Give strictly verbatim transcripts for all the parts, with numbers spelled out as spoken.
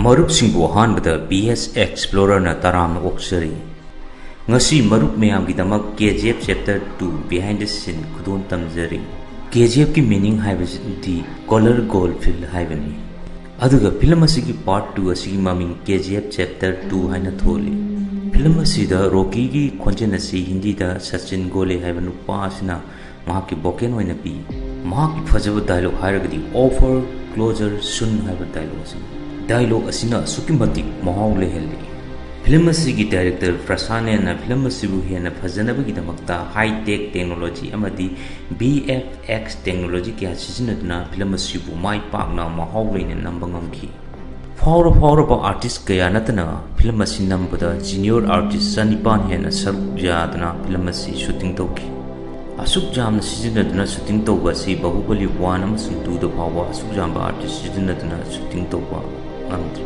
ꯃꯔꯨꯞꯁꯤꯡꯕꯨ ꯑꯍꯥꯟꯕꯗ B S Explorer ꯅ ꯇꯔꯥꯝꯅ ꯑꯣꯛꯆꯔꯤ꯫ ꯉꯁꯤ ꯃꯔꯨꯞ ꯃꯌꯥꯝꯒꯤꯗꯃꯛ K G F Chapter two Behind the Scene ꯈꯨꯗꯣꯜ ꯇꯝꯖꯔꯤ꯫ K G F ꯀꯤ meaning ꯍꯥꯏꯕꯁꯤꯗꯤ Colour Gold Field ꯍꯥꯏꯕꯅꯤ꯫ ꯑꯗꯨꯒ film ꯑꯁꯤꯒꯤ part two ꯑꯁꯤꯒꯤ ꯃꯃꯤꯡ K G F Chapter two ꯍꯥꯏꯅ ꯊꯣꯜꯂꯤ꯫ Film ꯑꯁꯤꯗ ꯔꯣꯀꯤꯒꯤ ꯈꯣꯟꯖꯦꯜ ꯑꯁꯤ ꯍꯤꯟꯗꯤꯗ ꯁꯆꯤꯟ ꯒꯣꯂꯦ ꯍꯥꯏꯕ ꯅꯨꯄꯥ ꯑꯁꯤꯅ ꯃꯍꯥꯛꯀꯤ vocal ꯑꯣꯏꯅ ꯄꯤ꯫ ꯃꯍꯥꯛꯀꯤ ꯐꯖꯕ dialogue ꯍꯥꯏꯔꯒꯗꯤ "Offer closer soon" ꯍꯥꯏꯕ dialogue ꯑꯁꯤꯅꯤ꯫ Dialogue ꯑꯁꯤꯅ ꯑꯁꯨꯛꯀꯤ ꯃꯇꯤꯛ ꯃꯍꯥꯎ ꯂꯩꯍꯜꯂꯤ꯫ Film ꯑꯁꯤꯒꯤ director ꯄ꯭ꯔꯁꯥꯟ ꯅꯦꯟꯅ film ꯑꯁꯤꯕꯨ ꯍꯦꯟꯅ ꯐꯖꯅꯕꯒꯤꯗꯃꯛꯇ high tech technology ꯑꯃꯗꯤ V F X technology ꯀꯌꯥ ꯁꯤꯖꯤꯟꯅꯗꯨꯅ film ꯑꯁꯤꯕꯨ ꯃꯥꯏ ꯄꯥꯛꯅ ꯃꯍꯥꯎ ꯂꯩꯅ ꯅꯝꯕ ꯉꯝꯈꯤ꯫ ꯐꯥꯎꯔ ꯐꯥꯎꯔꯕ artist ꯀꯌꯥ ꯅꯠꯇꯅ film ꯑꯁꯤ ꯅꯝꯕꯗ junior artist ꯆꯅꯤꯄꯥꯟ ꯍꯦꯟꯅ ꯁꯔꯨꯛ ꯌꯥꯗꯨꯅ film ꯑꯁꯤ shooting ꯇꯧꯈꯤ꯫ ꯑꯁꯨꯛ ꯌꯥꯝꯅ ꯁꯤꯖꯤꯟꯅꯗꯨꯅ shooting ꯇꯧꯕ ꯑꯁꯤ ꯕꯥꯍꯨꯕꯂꯤ one ꯑꯃꯁꯨꯡ two ꯗ ꯐꯥꯎꯕ ꯑꯁꯨꯛ ꯌꯥꯝꯕ artist ꯁꯤꯖꯤꯟꯅꯗꯨꯅ shooting ꯇꯧꯕ ꯉꯝꯗ꯭ꯔꯤ꯫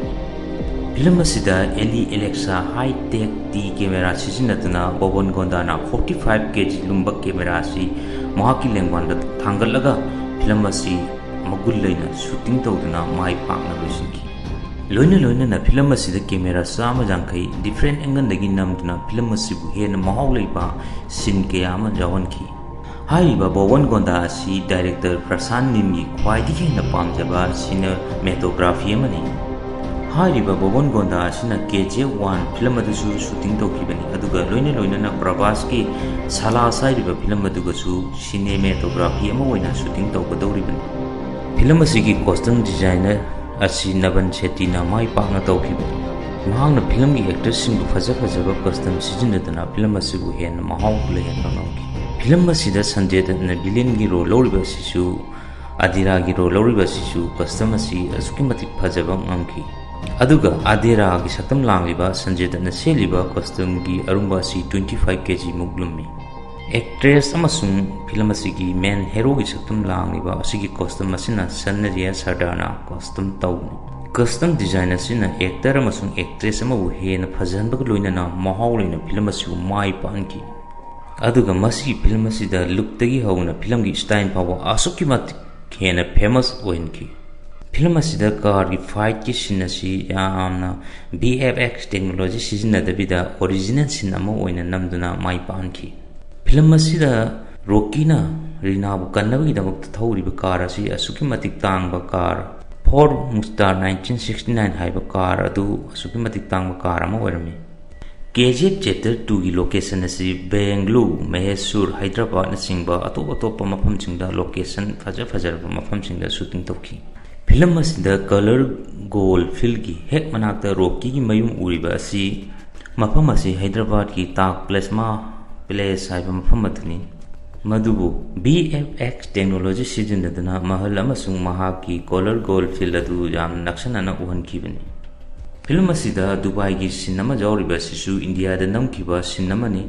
Film ꯑꯁꯤꯗ ꯑꯦꯂꯤ Alexa high tech T camera ꯁꯤꯖꯤꯟꯅꯗꯨꯅ ꯕꯣꯕꯟ ꯒꯣꯟꯗꯥꯅ forty five K G ꯂꯨꯝꯕ camera ꯑꯁꯤ ꯃꯍꯥꯛꯀꯤ ꯂꯦꯡꯕꯥꯟꯗ ꯊꯥꯡꯒꯠꯂꯒ film ꯑꯁꯤ ꯃꯒꯨꯟ ꯂꯩꯅ shooting ꯇꯧꯗꯨꯅ ꯃꯥꯏ ꯄꯥꯛꯅ ꯂꯣꯏꯁꯤꯟꯈꯤ꯫ ꯂꯣꯏꯅ ꯂꯣꯏꯅꯅ film ꯑꯁꯤꯗ camera ꯆꯥꯝꯃ ꯌꯥꯡꯈꯩ different angle ꯗꯒꯤ ꯅꯝꯗꯨꯅ film ꯑꯁꯤꯕꯨ ꯍꯦꯟꯅ ꯃꯍꯥꯎ ꯂꯩꯕ scene ꯀꯌꯥ ꯑꯃ ꯌꯥꯎꯍꯟꯈꯤ꯫ ꯍꯥꯏꯔꯤꯕ ꯕꯣꯕꯟ ꯒꯣꯟꯗꯥ ꯑꯁꯤ director ꯄ꯭ꯔꯁꯥꯟ ꯅꯤꯝꯒꯤ ꯈ꯭ꯋꯥꯏꯗꯒꯤ ꯍꯦꯟꯅ ꯄꯥꯝꯖꯕ cinematography ꯑꯃꯅꯤ꯫ ꯍꯥꯏꯔꯤꯕ ꯕꯣꯕꯟ ꯒꯣꯟꯗꯥ ꯑꯁꯤꯅ K G F one film ꯑꯗꯨꯁꯨ shooting ꯇꯧꯈꯤꯕꯅꯤ, ꯑꯗꯨꯒ ꯂꯣꯏꯅ ꯂꯣꯏꯅꯅ ꯄ꯭ꯔꯚꯥꯁꯀꯤ ꯁꯂꯥꯁ ꯍꯥꯏꯔꯤꯕ film ꯑꯗꯨꯒꯁꯨ cinematography ꯑꯃ ꯑꯣꯏꯅ shooting ꯇꯧꯒꯗꯧꯔꯤꯕꯅꯤ꯫ Film ꯑꯁꯤꯒꯤ costume designer ꯑꯁꯤ ꯅꯕꯟ ꯁꯦꯇꯤꯅ ꯃꯥꯏ ꯄꯥꯛꯅ ꯇꯧꯈꯤꯕꯅꯤ꯫ ꯃꯍꯥꯛꯅ film ꯒꯤ actor ꯁꯤꯡꯕꯨ ꯐꯖ ꯐꯖꯕ costume ꯁꯤꯖꯤꯟꯅꯗꯨꯅ film ꯑꯁꯤꯕꯨ ꯍꯦꯟꯅ ꯃꯍꯥꯎ ꯂꯩꯍꯟꯕ ꯉꯝꯈꯤ꯫ Film ꯑꯁꯤꯗ ꯁꯟꯖꯦ ꯗꯠꯅ villain ꯒꯤ role ꯂꯧꯔꯤꯕ ꯑꯁꯤꯁꯨ, ꯑꯗꯤꯔꯥꯒꯤ role ꯂꯧꯔꯤꯕ ꯑꯁꯤꯁꯨ costume ꯑꯁꯤ ꯑꯁꯨꯛꯀꯤ ꯃꯇꯤꯛ ꯐꯖꯕ ꯉꯝꯈꯤ꯫ ꯑꯗꯨꯒ ꯑꯗꯤꯔꯥꯒꯤ ꯁꯛꯇꯝ ꯂꯥꯡꯂꯤꯕ ꯁꯟꯖꯦ ꯗꯠꯅ ꯁꯦꯠꯂꯤꯕ costume ꯒꯤ ꯑꯔꯨꯝꯕ ꯑꯁꯤ twenty five K G ꯃꯨꯛ ꯂꯨꯝꯃꯤ꯫ Actress ꯑꯃꯁꯨꯡ film ꯑꯁꯤꯒꯤ main hero ꯒꯤ ꯁꯛꯇꯝ ꯂꯥꯡꯂꯤꯕ ꯑꯁꯤꯒꯤ costume ꯑꯁꯤꯅ ꯁꯟꯅꯔꯤꯌꯥ ꯁꯔꯗꯥꯔꯅ costume ꯇꯧꯕꯅꯤ꯫ Costume design ꯑꯁꯤꯅ actor ꯑꯃꯁꯨꯡ actress ꯑꯃꯕꯨ ꯍꯦꯟꯅ ꯐꯖꯍꯟꯕꯒ ꯂꯣꯏꯅꯅ ꯃꯍꯥꯎ ꯂꯩꯅ film ꯑꯁꯤꯕꯨ ꯃꯥꯏ ꯄꯥꯛꯍꯟꯈꯤ꯫ ꯑꯗꯨꯒ ꯃꯁꯤꯒꯤ film ꯑꯁꯤꯗ look ꯇꯒꯤ ꯍꯧꯅ film ꯒꯤ style ꯐꯥꯎꯕ ꯑꯁꯨꯛꯀꯤ ꯃꯇꯤꯛ ꯍꯦꯟꯅ famous ꯑꯣꯏꯍꯟꯈꯤ꯫ ꯐꯤꯂꯝ ꯑꯁꯤꯗ ꯀꯥꯔꯒꯤ ꯐꯥꯏꯠꯀꯤ ꯁꯤꯟ ꯑꯁꯤ ꯌꯥꯝꯅ V F X technology ꯁꯤꯖꯤꯟꯅꯗꯕꯤꯗ ꯑꯣꯔꯤꯖꯤꯅꯦꯜ ꯁꯤꯟ ꯑꯃ ꯑꯣꯏꯅ ꯅꯝꯗꯨꯅ ꯃꯥꯏ ꯄꯥꯛꯍꯟꯈꯤ꯫ ꯐꯤꯂꯝ ꯑꯁꯤꯗ ꯔꯣꯀꯤꯅ ꯔꯤꯅꯥꯕꯨ ꯀꯟꯅꯕꯒꯤꯗꯃꯛꯇ ꯊꯧꯔꯤꯕ ꯀꯥꯔ ꯑꯁꯤ ꯑꯁꯨꯛꯀꯤ ꯃꯇꯤꯛ ꯇꯥꯡꯕ car, Ford Mustang nineteen sixty nine ꯍꯥꯏꯕ ꯀꯥꯔ ꯑꯗꯨ ꯑꯁꯨꯛꯀꯤ ꯃꯇꯤꯛ ꯇꯥꯡꯕ ꯀꯥꯔ ꯑꯃ ꯑꯣꯏꯔꯝꯃꯤ꯫ K G F Chapter two ꯒꯤ location ꯑꯁꯤ ꯕꯦꯡꯒꯂꯨꯔꯨ, ꯃꯍꯦꯁꯨꯔ, ꯍꯥꯏꯗ꯭ꯔꯕꯥꯗꯅꯆꯤꯡꯕ ꯑꯇꯣꯞ ꯑꯇꯣꯞꯄ ꯃꯐꯝꯁꯤꯡꯗ location ꯐꯖ ꯐꯖꯔꯕ ꯃꯐꯝꯁꯤꯡꯗ shooting ꯇꯧꯈꯤ꯫ ꯐꯤꯂꯝ ꯑꯁꯤꯗ ꯀꯂꯔ ꯒꯣꯜ ꯐꯤꯜꯒꯤ ꯍꯦꯛ ꯃꯅꯥꯛꯇ ꯔꯣꯀꯤꯒꯤ ꯃꯌꯨꯝ ꯎꯔꯤꯕ ꯑꯁꯤ ꯃꯐꯝ ꯑꯁꯤ ꯍꯥꯏꯗ꯭ꯔꯕꯥꯗꯀꯤ ꯇꯥꯖ ꯄ꯭ꯂꯦꯁꯃꯥ ꯄꯦꯂꯦꯁ ꯍꯥꯏꯕ ꯃꯐꯝ ꯑꯗꯨꯅꯤ꯫ ꯃꯗꯨꯕꯨ V F X technology ꯁꯤꯖꯤꯟꯅꯗꯨꯅ ꯃꯍꯜ ꯑꯃꯁꯨꯡ ꯃꯍꯥꯛꯀꯤ ꯀꯂꯔ ꯒꯣꯜ ꯐꯤꯜ ꯑꯗꯨ ꯌꯥꯝꯅ ꯅꯛꯁꯟꯅꯅ ꯎꯍꯟꯈꯤꯕꯅꯤ꯫ ꯐꯤꯂꯝ ꯑꯁꯤꯗ ꯗꯨꯕꯥꯏꯒꯤ ꯁꯤꯟ ꯑꯃ ꯌꯥꯎꯔꯤꯕ ꯑꯁꯤꯁꯨ ꯏꯟꯗꯤꯌꯥꯗ ꯅꯝꯈꯤꯕ ꯁꯤꯟ ꯑꯃꯅꯤ꯫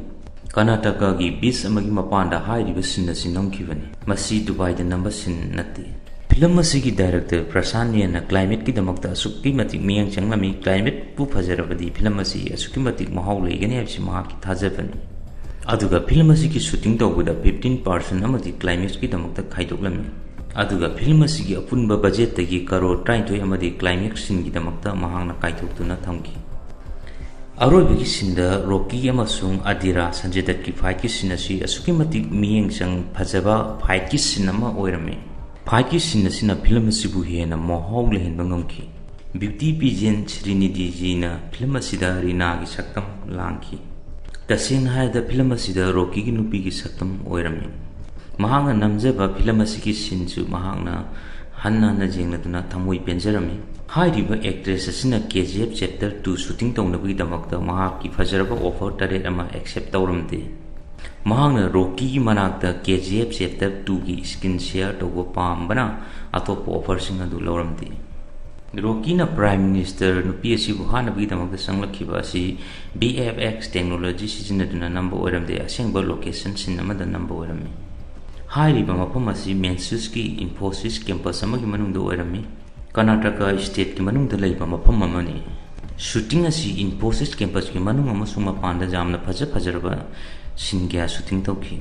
ꯀꯔꯅꯥꯇꯀꯥꯒꯤ ꯕꯤꯆ ꯑꯃꯒꯤ ꯃꯄꯥꯟꯗ ꯍꯥꯏꯔꯤꯕ ꯁꯤꯟ ꯑꯁꯤ ꯅꯝꯈꯤꯕꯅꯤ꯫ ꯃꯁꯤ ꯗꯨꯕꯥꯏꯗ ꯅꯝꯕ ꯁꯤꯟ ꯅꯠꯇꯦ꯫ ꯐꯤꯂꯝ ꯑꯁꯤꯒꯤ ꯗꯥꯏꯔꯦꯛꯇꯔ ꯄ꯭ꯔꯁꯥꯟ ꯅꯤꯌꯟꯅ ꯀ꯭ꯂꯥꯏꯃꯦꯠꯀꯤꯗꯃꯛꯇ ꯑꯁꯨꯛꯀꯤ ꯃꯇꯤꯛ ꯃꯤꯠꯌꯦꯡ ꯆꯪꯂꯝꯃꯤ, ꯀ꯭ꯂꯥꯏꯃꯦꯠꯄꯨ ꯐꯖꯔꯕꯗꯤ ꯐꯤꯂꯝ ꯑꯁꯤ ꯑꯁꯨꯛꯀꯤ ꯃꯇꯤꯛ ꯃꯍꯥꯎ ꯂꯩꯒꯅꯤ ꯍꯥꯏꯕꯁꯤ ꯃꯍꯥꯛꯀꯤ ꯊꯥꯖꯕꯅꯤ꯫ ꯑꯗꯨꯒ ꯐꯤꯂꯝ ꯑꯁꯤꯒꯤ shooting ꯇꯧꯕꯗ fifteen percent ꯑꯃꯗꯤ ꯀ꯭ꯂꯥꯏꯃꯦꯛꯁꯀꯤꯗꯃꯛꯇ ꯈꯥꯏꯗꯣꯛꯂꯝꯃꯤ꯫ ꯑꯗꯨꯒ ꯐꯤꯂꯝ ꯑꯁꯤꯒꯤ ꯑꯄꯨꯟꯕ ꯕꯖꯦꯠꯇꯒꯤ ꯀꯔꯣꯔ ꯇꯔꯥꯅꯤꯊꯣꯏ ꯑꯃꯗꯤ ꯀ꯭ꯂꯥꯏꯃꯦꯛꯁ ꯁꯤꯟꯒꯤꯗꯃꯛꯇ ꯃꯍꯥꯛꯅ ꯀꯥꯏꯊꯣꯛꯇꯨꯅ ꯊꯝꯈꯤ꯫ ꯑꯔꯣꯏꯕꯒꯤ ꯁꯤꯟꯗ ꯔꯣꯀꯤ ꯑꯃꯁꯨꯡ ꯑꯗꯤꯔꯥ ꯁꯟꯖꯦ ꯗꯠꯀꯤ ꯐꯥꯏꯠꯀꯤ ꯁꯤꯟ ꯑꯁꯤ ꯑꯁꯨꯛꯀꯤ ꯃꯇꯤꯛ ꯃꯤꯠꯌꯦꯡ ꯆꯪ ꯐꯖꯕ ꯐꯥꯏꯠꯀꯤ ꯁꯤꯟ ꯑꯃ ꯑꯣꯏꯔꯝꯃꯤ꯫ ꯐꯥꯏꯠꯀꯤ ꯁꯤꯟ ꯑꯁꯤꯅ ꯐꯤꯂꯝ ꯑꯁꯤꯕꯨ ꯍꯦꯟꯅ ꯃꯍꯥꯎ ꯂꯩꯍꯟꯕ ꯉꯝꯈꯤ꯫ ꯕ꯭ꯌꯨꯇꯤ ꯄꯤꯖꯦꯟ ꯁ꯭ꯔꯤꯅꯤꯙꯤꯖꯤꯅ ꯐꯤꯂꯝ ꯑꯁꯤꯗ ꯔꯤꯅꯥꯒꯤ ꯁꯛꯇꯝ ꯂꯥꯡꯈꯤ꯫ ꯇꯁꯦꯡꯅ ꯍꯥꯏꯔꯕꯗ ꯐꯤꯂꯝ ꯑꯁꯤꯗ ꯔꯣꯀꯤꯒꯤ ꯅꯨꯄꯤꯒꯤ ꯁꯛꯇꯝ ꯑꯣꯏꯔꯝꯃꯤ꯫ ꯃꯍꯥꯛꯅ ꯅꯝꯖꯕ ꯐꯤꯂꯝ ꯑꯁꯤꯒꯤ ꯁꯤꯟꯁꯨ ꯃꯍꯥꯛꯅ ꯍꯟꯅ ꯍꯟꯅ ꯌꯦꯡꯂꯗꯨꯅ ꯊꯃꯣꯏ ꯄꯦꯟꯖꯔꯝꯃꯤ꯫ ꯍꯥꯏꯔꯤꯕ ꯑꯦꯛꯇ꯭ꯔꯦꯁ ꯑꯁꯤꯅ K G F Chapter two shooting ꯇꯧꯅꯕꯒꯤꯗꯃꯛꯇ ꯃꯍꯥꯛꯀꯤ ꯐꯖꯔꯕ offer ꯇꯔꯦꯠ ꯑꯃ accept ꯇꯧꯔꯝꯗꯦ꯫ ꯃꯍꯥꯛꯅ ꯔꯣꯀꯤꯒꯤ ꯃꯅꯥꯛꯇ K G F Chapter two ꯒꯤ screen share ꯇꯧꯕ ꯄꯥꯝꯕꯅ ꯑꯇꯣꯞꯄ offerꯁꯤꯡ ꯑꯗꯨ ꯂꯧꯔꯝꯗꯦ꯫ ꯔꯣꯀꯤꯅ Prime Minister ꯅꯨꯄꯤ ꯑꯁꯤꯕꯨ ꯍꯥꯠꯅꯕꯒꯤꯗꯃꯛꯇ ꯆꯪꯂꯛꯈꯤꯕ ꯑꯁꯤ V F X technology ꯁꯤꯖꯤꯟꯅꯗꯨꯅ ꯅꯝꯕ ꯑꯣꯏꯔꯝꯗꯦ, ꯑꯁꯦꯡꯕ location ꯁꯤꯟ ꯑꯃꯗ ꯅꯝꯕ ꯑꯣꯏꯔꯝꯃꯤ꯫ ꯍꯥꯏꯔꯤꯕ ꯃꯐꯝ ꯑꯁꯤ ꯃꯦꯟꯁꯤꯁꯀꯤ Infosys campus ꯑꯃꯒꯤ ꯃꯅꯨꯡꯗ ꯑꯣꯏꯔꯝꯃꯤ꯫ ꯀꯔꯅꯥꯇꯀꯥ stateꯀꯤ ꯃꯅꯨꯡꯗ ꯂꯩꯕ ꯃꯐꯝ ꯑꯃꯅꯤ꯫ Shooting ꯑꯁꯤ Infosys campusꯀꯤ ꯃꯅꯨꯡ ꯑꯃꯁꯨꯡ ꯃꯄꯥꯟꯗ ꯌꯥꯝꯅ ꯐꯖ ꯐꯖꯔꯕ ꯁꯤꯟ ꯀꯌꯥ shooting ꯇꯧꯈꯤ꯫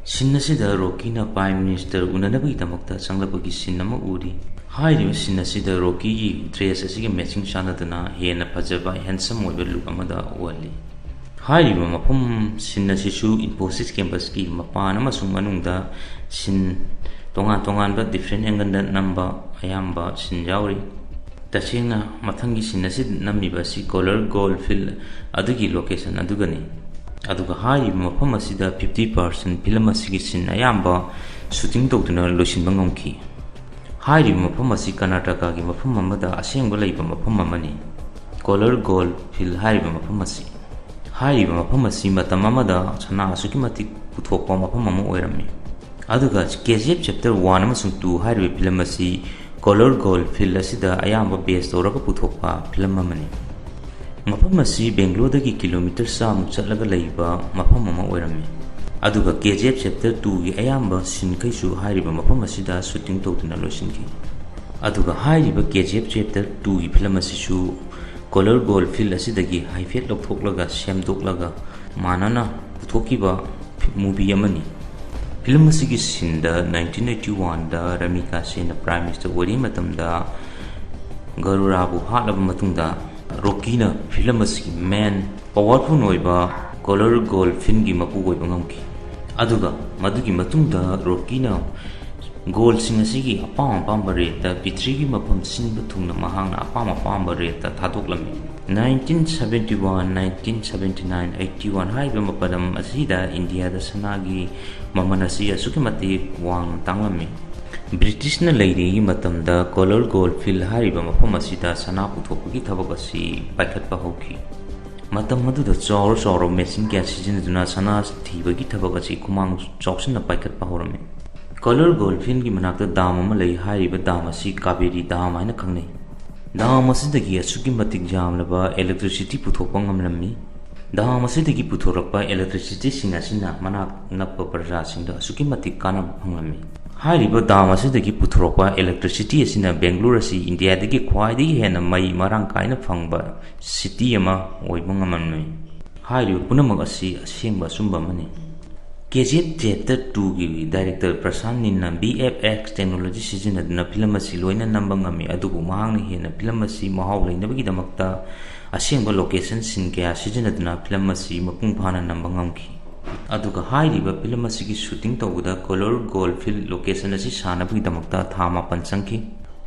ꯁꯤꯟ ꯑꯁꯤꯗ ꯔꯣꯀꯤꯅ Prime Minister ꯎꯅꯅꯕꯒꯤꯗꯃꯛꯇ ꯆꯪꯂꯛꯄꯒꯤ ꯁꯤꯟ ꯑꯃ ꯎꯔꯤ꯫ ꯍꯥꯏꯔꯤꯕ ꯁꯤꯟ ꯑꯁꯤꯗ ꯔꯣꯀꯤꯒꯤ ꯗ꯭ꯔꯦꯁ ꯑꯁꯤꯒ ꯃꯦꯠꯆꯤꯡ ꯆꯥꯟꯅꯗꯨꯅ ꯍꯦꯟꯅ ꯐꯖꯕ, ꯍꯦꯟꯁꯝ ꯑꯣꯏꯕ ꯂꯨꯛ ꯑꯃꯗ ꯎꯍꯜꯂꯤ꯫ ꯍꯥꯏꯔꯤꯕ ꯃꯐꯝ ꯁꯤꯟ ꯑꯁꯤꯁꯨ ꯏꯟꯐꯣꯁꯤꯁ ꯀꯦꯝꯄꯁꯀꯤ ꯃꯄꯥꯟ ꯑꯃꯁꯨꯡ ꯃꯅꯨꯡꯗ ꯁꯤꯟ ꯇꯣꯉꯥꯟ ꯇꯣꯉꯥꯟꯕ ꯗꯤꯐ꯭ꯔꯦꯟ ꯑꯦꯡꯒꯜꯗ ꯅꯝꯕ ꯑꯌꯥꯝꯕ ꯁꯤꯟ ꯌꯥꯎꯔꯤ꯫ ꯇꯁꯦꯡꯅ ꯃꯊꯪꯒꯤ ꯁꯤꯟ ꯑꯁꯤ ꯅꯝꯃꯤꯕ ꯑꯁꯤ ꯀꯣꯂꯔ ꯒꯣꯜ ꯐꯤꯜ ꯑꯗꯨꯒꯤ ꯂꯣꯀꯦꯁꯟ ꯑꯗꯨꯒꯅꯤ꯫ ꯑꯗꯨꯒ ꯍꯥꯏꯔꯤꯕ ꯃꯐꯝ ꯑꯁꯤꯗ ꯐꯤꯐꯇꯤ ꯄꯥꯔꯁꯦꯟ ꯐꯤꯂꯝ ꯑꯁꯤꯒꯤ ꯁꯤꯟ ꯑꯌꯥꯝꯕ ꯁꯨꯇꯤꯡ ꯇꯧꯗꯨꯅ ꯂꯣꯏꯁꯤꯟꯕ ꯉꯝꯈꯤ꯫ ꯍꯥꯏꯔꯤꯕ ꯃꯐꯝ ꯑꯁꯤ ꯀꯔꯅꯥꯇꯀꯥꯒꯤ ꯃꯐꯝ ꯑꯃꯗ ꯑꯁꯦꯡꯕ ꯂꯩꯕ ꯃꯐꯝ ꯑꯃꯅꯤ꯫ ꯀꯣꯂꯔ ꯒꯣꯜ ꯐꯤꯜ ꯍꯥꯏꯔꯤꯕ ꯃꯐꯝ ꯑꯁꯤ, ꯍꯥꯏꯔꯤꯕ ꯃꯐꯝ ꯑꯁꯤ ꯃꯇꯝ ꯑꯃꯗ ꯁꯅꯥ ꯑꯁꯨꯛꯀꯤ ꯃꯇꯤꯛ ꯄꯨꯊꯣꯛꯄ ꯃꯐꯝ ꯑꯃ ꯑꯣꯏꯔꯝꯃꯤ꯫ ꯑꯗꯨꯒ ꯀꯦ ꯖꯤ ꯑꯦꯐ ꯆꯦꯞꯇꯔ ꯋꯥꯟ ꯑꯃꯁꯨꯡ ꯇꯨ ꯍꯥꯏꯔꯤꯕ ꯐꯤꯂꯝ ꯑꯁꯤ ꯀꯣꯂꯔ ꯒꯣꯜ ꯐꯤꯜ ꯑꯁꯤꯗ ꯑꯌꯥꯝꯕ ꯕꯦꯁ ꯇꯧꯔꯒ ꯄꯨꯊꯣꯛꯄ ꯐꯤꯂꯝ ꯑꯃꯅꯤ꯫ ꯃꯐꯝ ꯑꯁꯤ ꯕꯦꯡꯒ꯭ꯂꯣꯔꯗꯒꯤ ꯀꯤꯂꯣꯃꯤꯇꯔ ꯆꯥꯃꯨꯛ ꯆꯠꯂꯒ ꯂꯩꯕ ꯃꯐꯝ ꯑꯃ ꯑꯣꯏꯔꯝꯃꯤ꯫ ꯑꯗꯨꯒ ꯀꯦ ꯖꯤ ꯑꯦꯐ ꯆꯦꯞꯇꯔ ꯇꯨꯒꯤ ꯑꯌꯥꯝꯕ ꯁꯤꯟꯈꯩꯁꯨ ꯍꯥꯏꯔꯤꯕ ꯃꯐꯝ ꯑꯁꯤꯗ ꯁꯨꯇꯤꯡ ꯇꯧꯗꯨꯅ ꯂꯣꯏꯁꯤꯟꯈꯤ꯫ ꯑꯗꯨꯒ ꯍꯥꯏꯔꯤꯕ ꯀꯦ ꯖꯤ ꯑꯦꯐ ꯆꯦꯞꯇꯔ ꯇꯨꯒꯤ ꯐꯤꯂꯝ ꯑꯁꯤꯁꯨ ꯀꯣꯂꯔ ꯒꯣꯜ ꯐꯤꯜ ꯑꯁꯤꯗꯒꯤ ꯍꯥꯏꯐꯦꯠ ꯂꯧꯊꯣꯛꯂꯒ ꯁꯦꯝꯗꯣꯛꯂꯒ ꯃꯥꯟꯅꯅ ꯄꯨꯊꯣꯛꯈꯤꯕ movie ꯑꯃꯅꯤ꯫ ꯐꯤꯂꯝ ꯑꯁꯤꯒꯤ ꯁꯤꯟꯗ ꯅꯥꯏꯟꯇꯤꯟ ꯑꯩꯠꯇꯤ ꯋꯥꯟꯗ ꯔꯥꯃꯤꯀꯥꯁꯦꯅ ꯄ꯭ꯔꯥꯏꯝ ꯃꯤꯅꯤꯁꯇꯔ ꯑꯣꯏꯔꯤꯉꯩ ꯃꯇꯝꯗ ꯒꯔꯨꯔꯥꯕꯨ ꯍꯥꯠꯂꯕ ꯃꯇꯨꯡꯗ ꯔꯣꯀꯤꯅ ꯐꯤꯂꯝ ꯑꯁꯤꯒꯤ ꯃꯦꯟ ꯄꯋꯥꯔꯐꯨꯜ ꯑꯣꯏꯕ ꯀꯣꯂꯔ ꯒꯣꯜ ꯐꯤꯜꯒꯤ ꯃꯄꯨ ꯑꯣꯏꯕ ꯉꯝꯈꯤ꯫ ꯑꯗꯨꯒ ꯃꯗꯨꯒꯤ ꯃꯇꯨꯡꯗ ꯔꯣꯀꯤꯅ ꯒꯣꯜꯁꯤꯡ ꯑꯁꯤꯒꯤ ꯑꯄꯥꯝ ꯑꯄꯥꯝꯕ ꯔꯦꯠꯇ ꯄ꯭ꯔꯤꯊꯤꯕꯤꯒꯤ ꯃꯐꯝ ꯁꯤꯟꯕ ꯊꯨꯡꯅ ꯃꯍꯥꯛꯅ ꯑꯄꯥꯝ ꯑꯄꯥꯝꯕ ꯔꯦꯠꯇ ꯊꯥꯗꯣꯛꯂꯝꯃꯤ꯫ Nineteen seventy one, nineteen seventy nine, eighty one ꯍꯥꯏꯔꯤꯕ ꯃꯇꯝ ꯑꯁꯤꯗ ꯏꯟꯗꯤꯌꯥꯗ ꯁꯅꯥꯒꯤ ꯃꯃꯜ ꯑꯁꯤ ꯑꯁꯨꯛꯀꯤ ꯃꯇꯤꯛ ꯋꯥꯡꯅ ꯇꯥꯡꯂꯝꯃꯤ꯫ ꯕ꯭ꯔꯤꯇꯤꯁꯅ ꯂꯩꯔꯤꯉꯩꯒꯤ ꯃꯇꯝꯗ ꯀꯣꯂꯔ ꯒꯣꯜ ꯐꯤꯜ ꯍꯥꯏꯔꯤꯕ ꯃꯐꯝ ꯑꯁꯤꯗ ꯁꯅꯥ ꯄꯨꯊꯣꯛꯄꯒꯤ ꯊꯕꯛ ꯑꯁꯤ ꯄꯥꯏꯈꯠꯄ ꯍꯧꯈꯤ꯫ ꯃꯇꯝ ꯑꯗꯨꯗ ꯆꯥꯎꯔ ꯆꯥꯎꯔꯕ ꯃꯦꯆꯤꯟ ꯀꯌꯥ ꯁꯤꯖꯤꯟꯅꯗꯨꯅ ꯁꯅꯥ ꯊꯤꯕꯒꯤ ꯊꯕꯛ ꯑꯁꯤ ꯈꯨꯃꯥꯡ ꯆꯥꯎꯁꯤꯟꯅ ꯄꯥꯏꯈꯠꯄ ꯍꯧꯔꯝꯃꯤ꯫ ꯀꯣꯂꯔ ꯒꯣꯜ ꯐꯤꯜꯒꯤ ꯃꯅꯥꯛꯇ ꯗꯥꯝ ꯑꯃ ꯂꯩ꯫ ꯍꯥꯏꯔꯤꯕ ꯗꯥꯝ ꯑꯁꯤ ꯀꯥꯕꯦꯔꯤ ꯗꯥꯝ ꯍꯥꯏꯅ ꯈꯪꯅꯩ꯫ ꯗꯥꯝ ꯑꯁꯤꯗꯒꯤ ꯑꯁꯨꯛꯀꯤ ꯃꯇꯤꯛ ꯌꯥꯝꯂꯕ electricity ꯄꯨꯊꯣꯛꯄ ꯉꯝꯂꯝꯃꯤ꯫ ꯗꯥꯝ ꯑꯁꯤꯗꯒꯤ ꯄꯨꯊꯣꯔꯛꯄ electricityꯁꯤꯡ ꯑꯁꯤꯅ ꯃꯅꯥꯛ ꯅꯛꯄ ꯄ꯭ꯔꯖꯥꯁꯤꯡꯗ ꯑꯁꯨꯛꯀꯤ ꯃꯇꯤꯛ ꯀꯥꯟꯅꯕ ꯐꯪꯂꯝꯃꯤ꯫ ꯍꯥꯏꯔꯤꯕ ꯗꯥꯝ ꯑꯁꯤꯗꯒꯤ ꯄꯨꯊꯣꯔꯛꯄ electricity ꯑꯁꯤꯅ ꯕꯦꯡꯒ꯭ꯂꯣꯔ ꯑꯁꯤ ꯏꯟꯗꯤꯌꯥꯗꯒꯤ ꯈ꯭ꯋꯥꯏꯗꯒꯤ ꯍꯦꯟꯅ ꯃꯩ ꯃꯔꯥꯡ ꯀꯥꯏꯅ ꯐꯪꯕ city ꯑꯃ ꯑꯣꯏꯕ ꯉꯝꯂꯝꯃꯤ꯫ ꯍꯥꯏꯔꯤꯕ ꯄꯨꯝꯅꯃꯛ ꯑꯁꯤ ꯑꯁꯦꯡꯕ ꯑꯆꯨꯝꯕ ꯑꯃꯅꯤ꯫ KGF Chapter two ꯒꯤ director ꯄ꯭ꯔꯁꯥꯟ ꯅꯤꯟꯅ VFX technology ꯁꯤꯖꯤꯟꯅꯗꯨꯅ ꯐꯤꯂꯝ ꯑꯁꯤ ꯂꯣꯏꯅ ꯅꯝꯕ ꯉꯝꯃꯤ, ꯑꯗꯨꯕꯨ ꯃꯍꯥꯛꯅ ꯍꯦꯟꯅ ꯐꯤꯂꯝ ꯑꯁꯤ ꯃꯍꯥꯎ ꯂꯩꯅꯕꯒꯤꯗꯃꯛꯇ ꯑꯁꯦꯡꯕ location scene ꯀꯌꯥ ꯁꯤꯖꯤꯟꯅꯗꯨꯅ ꯐꯤꯂꯝ ꯑꯁꯤ ꯃꯄꯨꯡ ꯐꯥꯅ ꯅꯝꯕ ꯉꯝꯈꯤ꯫ ꯑꯗꯨꯒ ꯍꯥꯏꯔꯤꯕ ꯐꯤꯂꯝ ꯑꯁꯤꯒꯤ shooting ꯇꯧꯕꯗ Koror Gold Field location ꯑꯁꯤ ꯁꯥꯅꯕꯒꯤꯗꯃꯛꯇ ꯊꯥ ꯃꯥꯄꯟ ꯆꯪꯈꯤ꯫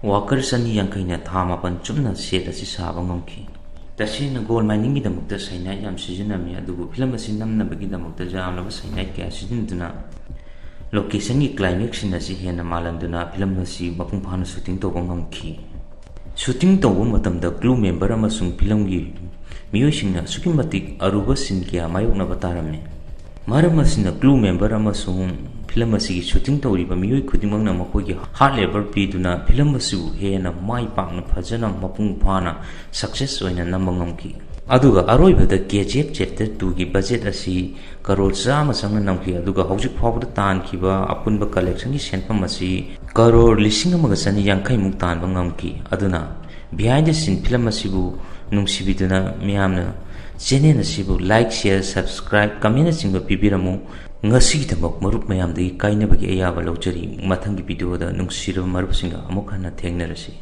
Worker ꯆꯅꯤ ꯌꯥꯡꯈꯩꯅ ꯊꯥ ꯃꯥꯄꯟ ꯆꯨꯞꯅ set ꯑꯁꯤ ꯁꯥꯕ ꯉꯝꯈꯤ꯫ ꯇꯁꯦꯡꯅ gold mining ꯒꯤꯗꯃꯛꯇ cyanide ꯌꯥꯝ ꯁꯤꯖꯤꯟꯅꯔꯝꯃꯤ, ꯑꯗꯨꯕꯨ ꯐꯤꯂꯝ ꯑꯁꯤ ꯅꯝꯅꯕꯒꯤꯗꯃꯛꯇ ꯌꯥꯝꯂꯕ cyanide ꯀꯌꯥ ꯁꯤꯖꯤꯟꯅꯗꯨꯅ location ꯒꯤ climax scene ꯑꯁꯤ ꯍꯦꯟꯅ ꯃꯥꯜꯍꯟꯗꯨꯅ ꯐꯤꯂꯝ ꯑꯁꯤ ꯃꯄꯨꯡ ꯐꯥꯅ shooting ꯇꯧꯕ ꯉꯝꯈꯤ꯫ Shooting ꯇꯧꯕ ꯃꯇꯝꯗ crew member ꯑꯃꯁꯨꯡ ꯐꯤꯂꯝꯒꯤ ꯃꯤꯑꯣꯏꯁꯤꯡꯅ ꯑꯁꯨꯛꯀꯤ ꯃꯇꯤꯛ ꯑꯔꯨꯕ scene ꯀꯌꯥ ꯃꯥꯌꯣꯛꯅꯕ ꯇꯥꯔꯝꯃꯤ꯫ ꯃꯔꯝ ꯑꯁꯤꯅ crew member ꯑꯃꯁꯨꯡ ꯐꯤꯂꯝ ꯑꯁꯤꯒꯤ shooting ꯇꯧꯔꯤꯕ ꯃꯤꯑꯣꯏ ꯈꯨꯗꯤꯡꯃꯛꯅ ꯃꯈꯣꯏꯒꯤ hard labour ꯄꯤꯗꯨꯅ ꯐꯤꯂꯝ ꯑꯁꯤꯕꯨ ꯍꯦꯟꯅ ꯃꯥꯏ ꯄꯥꯛꯅ, ꯐꯖꯅ, ꯃꯄꯨꯡ ꯐꯥꯅ success ꯑꯣꯏꯅ ꯅꯝꯕ ꯉꯝꯈꯤ꯫ ꯑꯗꯨꯒ ꯑꯔꯣꯏꯕꯗ KGF Chapter two ꯒꯤ budget ꯑꯁꯤ ꯀꯔꯣꯔ ꯆꯥꯝꯃ ꯆꯪꯅ ꯅꯝꯈꯤ꯫ ꯑꯗꯨꯒ ꯍꯧꯖꯤꯛ ꯐꯥꯎꯕꯗ ꯇꯥꯟꯈꯤꯕ ꯑꯄꯨꯟꯕ collection ꯒꯤ ꯁꯦꯟꯐꯝ ꯑꯁꯤ ꯀꯔꯣꯔ ꯂꯤꯁꯤꯡ ꯑꯃꯒ ꯆꯅꯤ ꯌꯥꯡꯈꯩ ꯃꯨꯛ ꯇꯥꯟꯕ ꯉꯝꯈꯤ꯫ ꯑꯗꯨꯅ Behind the Scene ꯐꯤꯂꯝ ꯑꯁꯤꯕꯨ ꯅꯨꯡꯁꯤꯕꯤꯗꯨꯅ ꯃꯤꯌꯥꯝꯅ channel ꯑꯁꯤꯕꯨ like, share, subscribe, comment ꯅꯆꯤꯡꯕ ꯄꯤꯕꯤꯔꯝꯃꯨ꯫ ꯉꯁꯤꯒꯤꯗꯃꯛ ꯃꯔꯨꯞ ꯃꯌꯥꯝꯗꯒꯤ ꯀꯥꯏꯅꯕꯒꯤ ꯑꯌꯥꯕ ꯂꯧꯖꯔꯤ꯫ ꯃꯊꯪꯒꯤ video ꯗ ꯅꯨꯡꯁꯤꯔꯕ ꯃꯔꯨꯞꯁꯤꯡꯒ ꯑꯃꯨꯛ ꯍꯟꯅ ꯊꯦꯡꯅꯔꯁꯤ꯫